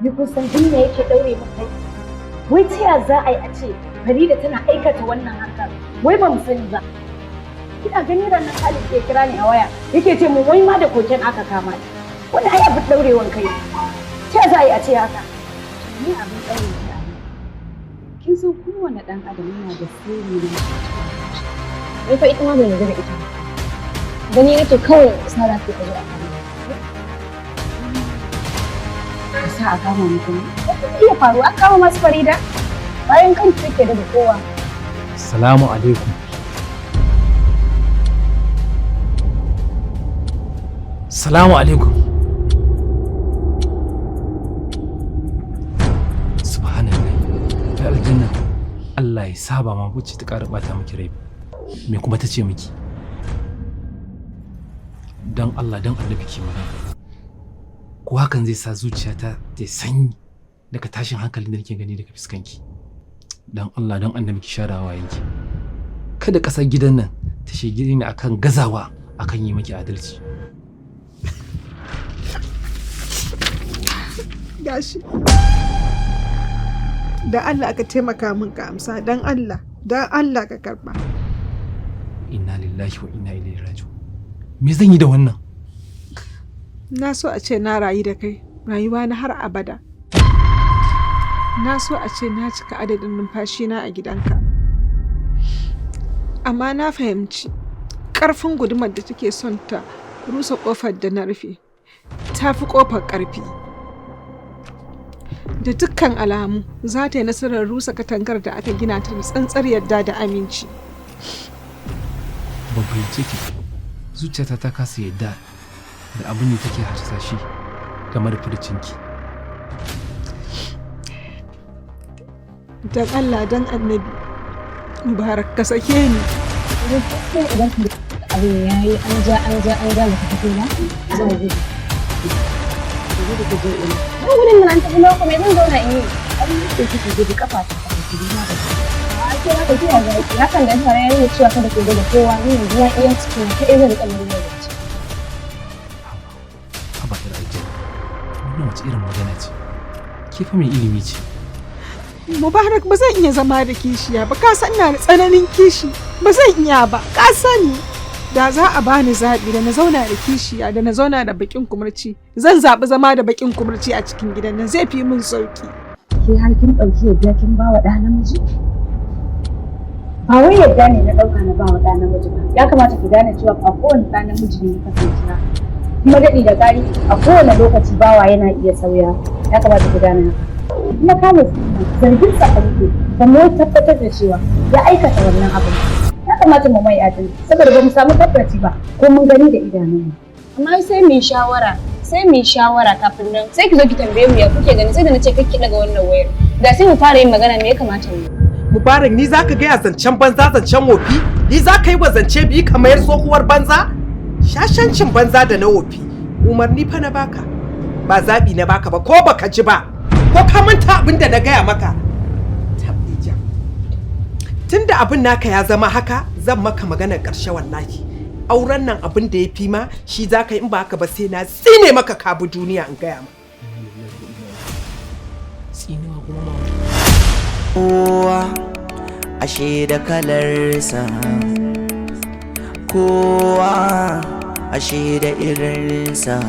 Ni kun san duk me yake daure min kai? Wai ta ya za a yi a ce Farida tana aikata wannan harkar? Wai ba mu sani ba. Kina gani ranar Khalid ya kira ni a waya yake ce mun wai ma da cocaine aka kama ta. Wani ai abin daurewan kai. Ta ya za a yi a ce haka? Ni abin ɗaure kai a nan. Kin san kowane ɗan adam yana da sirri na. Ni fa ita ma ban yarda da ita ba. Gani nake kawai Sara ce ta zo a kama. Ka sa a kama mu kuma. Iya faruwa an kama masu Farida. Bayan kan take da kowa. Salamu alaikum. Salamu alaikum. Subhanallah. Ya aljanna. Allah ya saba ma wacce ta ƙara ɓata miki rai. Me kuma ta ce miki? Dan Allah, dan Annabi, ki magana. Ko hakan zai sa zuciyata ta sanyi daga tashin hankalin da nake gani daga fuskanki. Dan Allah, dan Annabi, ki share hawayenki. Kada ƙasar gidan nan ta shige ni akan gazawa akan yi miki adalci. Gashi. Da Allah ka taimaka min ka amsa, dan Allah, dan Allah ka karba. Inna lillahi wa inna ilaihi raji'un. Me zan yi da wannan? Na so a ce na rayu da kai, rayuwa na har abada. Na so a ce na cika adadin numfashina a gidanka. Amma na fahimci ƙarfin gudumar da take son ta rusa ƙofar da na rufe, ta fi ƙofar ƙarfi. Da dukkan alamu za ta yi nasarar rusa katangar da aka gina ta da tsantsar yadda da aminci. Ban fahimce ki ba. Zuciyata ta kasa yadda da abin da take harsashe game da furucinki. Dan Allah, dan Annabi, Mubarak, ka sake ni. Idan abin ya yi an ja an ja an ja baka fito ba, zan gudu. Gudu ku je ina? Zan gudun nan an tafi loko, me zan zauna in yi? Ai sai kike gudu kafa ta kafa ki ma ba. A ce haka kiya ga ki hakan da fara ya nuna cewa kada ku da kowa, ni yanzu na iya cikin kaɗai zan riƙa murmur da ci. Haba yar aljanna. Wannan wace irin magana ce? Ke fa mai ilimi ce. Mubarak, ba zan iya zama da kishiya ba, ka san ina da tsananin kishi, ba zan iya ba, ka sani. Da za a bani zaɓi da na zauna da kishiya da na zauna da bakin kumurci, zan zaɓi zama da bakin kumurci a cikin gidan nan, zai fi min sauki. Ke har kin ɗauki yadda kin ba wa ɗa namiji? Ba wai yadda ne na ɗauka na ba wa ɗa namiji ba. Ya kamata ki gane cewa ba kowane ɗa namiji ne ya kasance haka. Kuma daɗi da ƙari, a kowane lokaci bawa yana iya sauya. Ya kamata ki gane haka. Kuma kame zargin sa muke, ba mu tabbatar da cewa ya aikata wannan abin. Ya kamata mu mai adalci saboda ba mu samu tabbaci ba ko mun gani da idanunmu. Amma sai mu yi shawara, sai mu yi shawara kafin nan. Sai ki zo ki tambaye mu ya kuke gani, sai da na ce kake daga wannan wayar. Da sai mu fara yin magana me ya kamata mu yi. Mubarak, ni zaka gaya zancen banza, zancen wofi? Ni zaka yi wa zance biyu kamar tsohuwar banza? Shashancin banza da na wofi. Umarni fa na baka, ba zaɓi na baka ba, ko baka ji ba. Ko ka manta abin da na gaya maka? Tabbija. Tunda abin naka ya zama haka, zan maka maganar ƙarshe wallahi. Auren nan abin da ya fi ma shi zaka yi, in ba haka ba sai na tsine maka kabu duniya in gaya ma. Tsinuwa kuma ma. Kowa ashe da kalarsa, kowa ashe da irinsa.